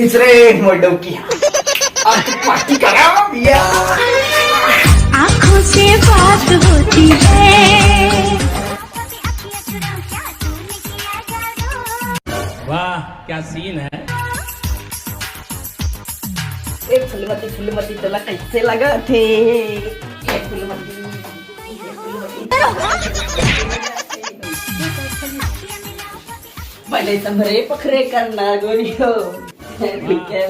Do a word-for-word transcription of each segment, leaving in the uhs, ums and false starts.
इस रे मोर डौकी। अब तो पार्टी करा भैया। आंखों से बात होती है। वाह, क्या सीन है। ए फुलमती, फुलमती तोला कैसे लगत हे? ए फुलमती, ए फुलमती। भले संभरे पखरे करना गोरी हो। वाह,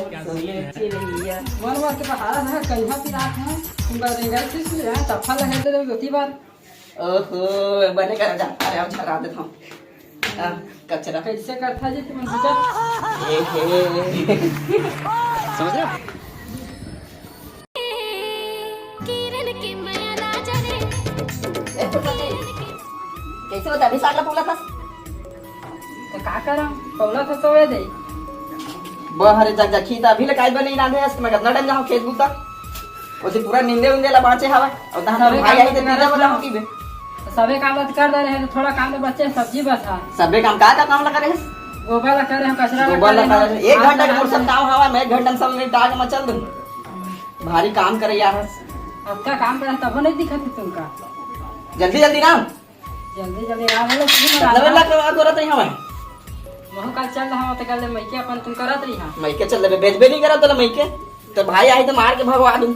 क्या सीन है। मन बात के बहार है, कहीं भी रात है, तुम बार रेंगाई किस लिए है, तफा लगे तो दो तीन बार। ओहो, बने कर जा, अरे अब झरा देता हूँ। आ, कचरा। कैसे करता जी तुम पूजा? ए, हे। समझ रहे हो? किरण के माया राजा रे। ए, तो कते, कैसे होता? अभी सागला पौला था? तो का करा? पौला था तो वे दे। बहरे जग जखी त अभी ले काहे बने ना दे, मैं कितना टाइम जाऊँ खेत बूता। ओसे पूरा निंदे उंदे ला बाँचे हवा। और तहाँ सबे भाई काम आई तो तो तीजा करत बजा हूँ। होती बे। सबे काम तो कर दे रहे हैं, तो थोड़ा काम तो बचे, सब्जी बस है। सबे काम का, का काम लगा रहे हैं? गोबर लगा रहे हैं, कचरा गोबर लगा लगा रहे हैं। रहे हैं। एक आज घंटा लगा के फुर्सत रहे हैं। काम हवा, मैं एक घंटा में सब निपटा के मैं चल दूँ। भारी काम करे यार। अब का काम करे तबो नहीं दिखत है तुमका। जल्दी जल्दी ना। जल्दी जल्दी आ, बोलो, सुन ना, मतलब, राधा। लग रहा तोरा तो यहाँ है। महू काल चल रहा हूँ, तो कल मइके अपन तुम करत रही हाँ। मइके चल देबे, बेचबे नहीं करत तोला मइके। तो भाई आई तो मार के भगवा दूँ।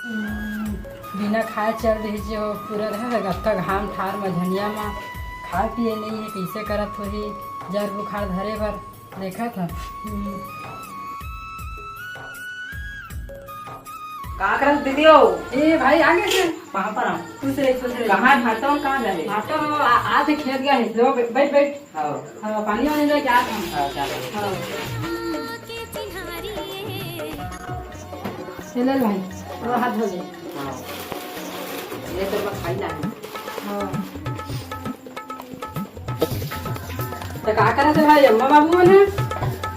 हम्म, बिना खाए चल रही जो पूरा रहे, अतका घाम ठार मझनिया में खाए पिए नहीं है, कैसे करत होही जर बुखार धरे बर। देखा था। हम्म। का करत दीदी हो? ए भाई, आ गए से? कहाँ पर हम? खुश रहे, खुश रहे। कहाँ भाटो और कहाँ जाए? भाटो हो, आ, आ से खेत गए है। लो, बै-, बैठ, बैठ। हाँ। हाँ, पानी वानी लेके आ हम। हाँ, चलो। हाँ। ये ले भाई, वो हाथ धो दे। हाँ। ये तो बस खाई ना। हाँ। त का करत हे भाई, अम्मा बाबू मन ह?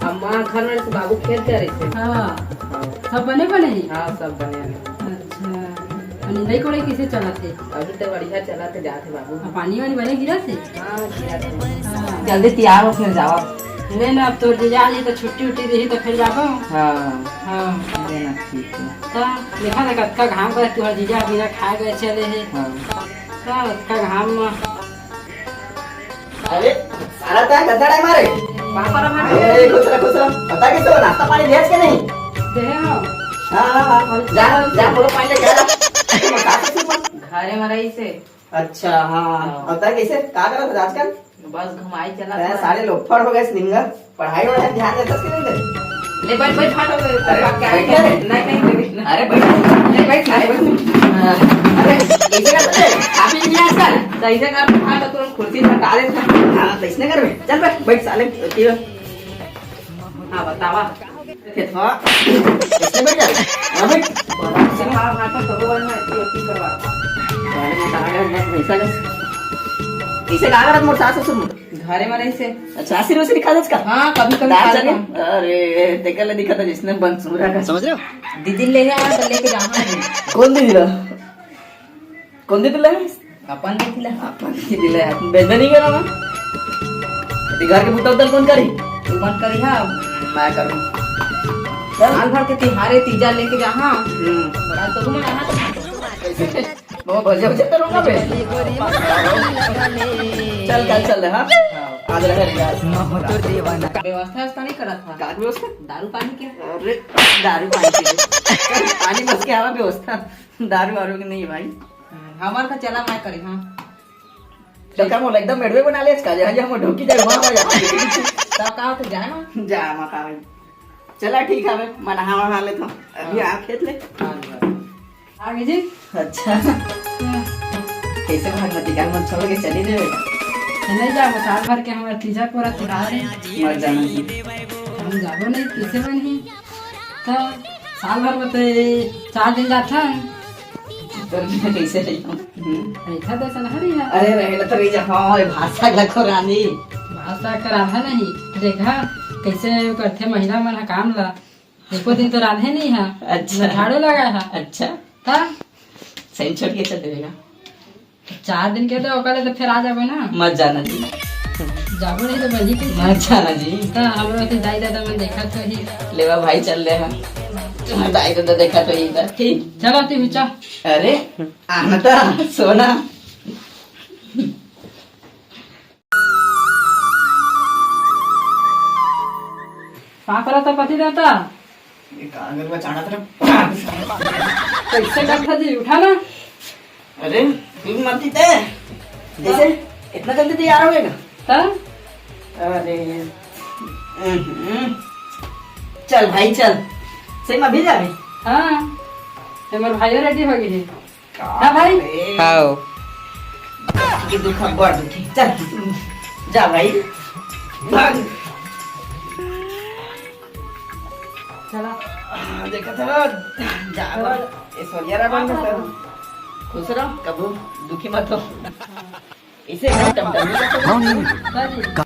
अम्मा घर में से, बाबू खेत जा रहे थे। हाँ। हाँ। सब बने बने ही? हाँ, सब बने हैं। अच्छा। और निंदाई कोड़ाई कैसे चलत हे? अभी तो बढ़िया चलत हे, जात हे बाबू। आ, पानी वानी बने गिरत हे? हाँ, गिरत हे। हाँ। जल्दी तैयार हो, फिर जावा। ले ना, अब तोर जीजा आही तो छुट्टी उट्टी देही तो फिर जाबो। हाँ। हाँ। ले ना, ठीक है। तो देखा ना, कतका घाम करे, तुहर जीजा बिना खाए गए चले हे। हाँ। तो कतका घाम में अरे, साला तैं गद्दा टाइम मारे। पापा ला मारे। ए, खुश रह, खुश रह। पता किसे हो, नाश्ता पानी भेज के नहीं? दे हो। हाँ, हाँ, हाँ। जा, जा, बोलो, पानी लेके आ जा। घरे में रही से। अच्छा, हाँ। हाँ। और तैं कैसे, का करत है आजकल? बस घुमाई चला तैं था। सारे लोफड़ हो गए, सिंगर। पढ़ाई वढ़ाई ध्यान देथस कि नहीं दे? ले बैठ, बैठ, फाटो, बैठ, अरे, बैठ, क्या बैठ, है? बैठ। नहीं, नहीं, नहीं, नहीं। अरे, बैठ। ले बैठ, अरे, बैठ। अरे, कैसे करते हैं? आप ही नहीं आजकल? कैसे करते हैं? फाटो, तुरंत कुर्सी हटा देते हैं। हाँ, तो इसने कर बे। चल बैठ, बैठ साले, की हो? हाँ, बतावा। खेत, हाँ। इसने बैठ जा। हाँ, बैठ। हाँ, फाटो, तो वो है ना, इतनी, इतनी करवा। अरे, मैं कहाँ गया, मैं पैसा का। इसे कहाँ करत मोर सास ससुर? घरे में रही से। अच्छा, आशीर्वाद से खा दस का? हाँ, कभी कभी दाल खा चने? लेता हूँ। अरे, देख ले, दिखा था जिसने बंसूरा का। समझ रहे हो? दीदी ले आया तो लेके जाना है। कौन दीदी ला? कौन दीदी ला? अपन दीदी ला। अपन दीदी ला, अपन बेइज्जती नहीं करा ना। अभी घर के बुता उता कौन करी? तू मन करी हा। मैं करूँ। चल। साल भर के तिहारे तीजा लेके जा, हाँ। हम्म। बड़ा तो घूमना है। वो भजे भजे तो रोका बे। चल, कल चल रहे, हाँ? आज रहे, रहे। व्यवस्था व्यवस्था नहीं करत था। का व्यवस्था? दारू पानी के? अरे, दारू पानी के। पानी बस के आवा व्यवस्था। दारू वारू के नहीं भाई। हम्म, हमार का चला मैं करे, हाँ। तो का मोला एकदम मेड़वे बना ले, आज का जहाँ जहाँ मोर ढोकी जाए, वहाँ, वहाँ जा। तो का होता जाए ना? जा, माँ का भाई। चला ठीक है, मैं नहा वहा लेता हूँ। अभी हाँ। आ खेत ले। हाँ, हाँ। आ गई जी। अच्छा। हाँ। कैसे भागवती का मन छोड़ के चली देवे? नहीं जा, वो साल भर के हमारे तीजा पूरा तिहार है। मत जाना जी। हम जाबो नहीं, कैसे बनी? तो साल भर में तो ये चार दिन जाता है। तो मैं कैसे रही हूँ? हम्म। ऐसा तो ऐसा नहीं है। अरे रहेला तो रही जा, हाँ, ये भाषा का तो रानी। भाषा का राधा नहीं, देखा कैसे करते महिला मन काम ला। एको दिन तो रांधे नहीं है, अच्छा। न झाड़ू लगा है। अच्छा। तब? सही छोड़ के चल देवेगा। चार दिन के तो ओकरे तो फिर आ जाबे ना। मत जाना जी। बाबू नहीं तो बनी थी। अच्छा ना जी। हाँ, हम लोग के दाई दादा मन देखा तो ही। लेवा भाई, चल ले, हाँ। तुम्हारे दाई दादा देखा तो ही था। ठीक। चलो, तू ऊंचा। अरे, आना था, सोना। का करत हे पति देवता? ये कागज बचाना था। कैसे करता जी, उठा ना। अरे, तू मत दीते। कैसे? इतना जल्दी तैयार हो गया? तब? अरे, हम्म। चल भाई, चल। सही में अभी जावे? हाँ, हमारे भाइयों रेडी हो गए हैं। हाँ भाई। हाँ। ये दुख है, बड़ दुखी। चल, जा भाई, भाग। चला। हाँ, देखा था, जा भाई। ये सोनिया रावण में सर। खुश रहो, कबू दुखी मत हो। इसे एकदम टमटम नहीं कर सकते। हाँ जी।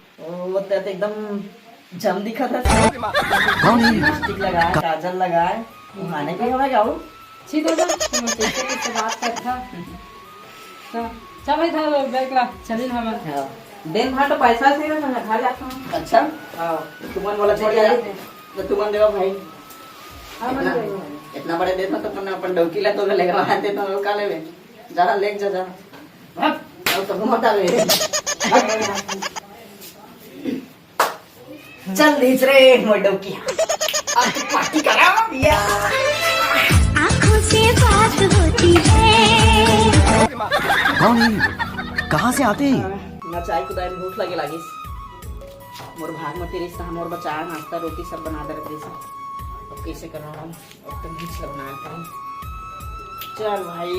वो तो एकदम जम दिखा था। लिपस्टिक लगाए, काजल लगाए, वो खाने पे हमें गाओ। छी दादा, हम कैसे कैसे बात करता। चल, चल भाई, था बैग ला, चलिन हम। हाँ। दिन भर तो पैसा से ना, मैं खा जाता हूँ। अच्छा? हाँ। तुमन वाला छोड़ के आते। तो तुमन देवा भाई। हाँ, इतना, इतना बड़े देता तो अपन, अपन डौकी ला तो लेगा, आते तो का लेवे? जा, लेके जा, जा। अब तो घुमाता रे। चल, नीच रे, मोर डौकी। आज तो पार्टी करा, भैया। आंखों से बात होती है। कौन है? कहाँ से आते हैं? ना चाय कुदाय में भूख लगे लागिस। मोर भाग में तेरे से हमर बचाया नाश्ता रोटी सब बना दे रखे। अब कैसे करना हम? अब तो नीच लगना है। चल भाई।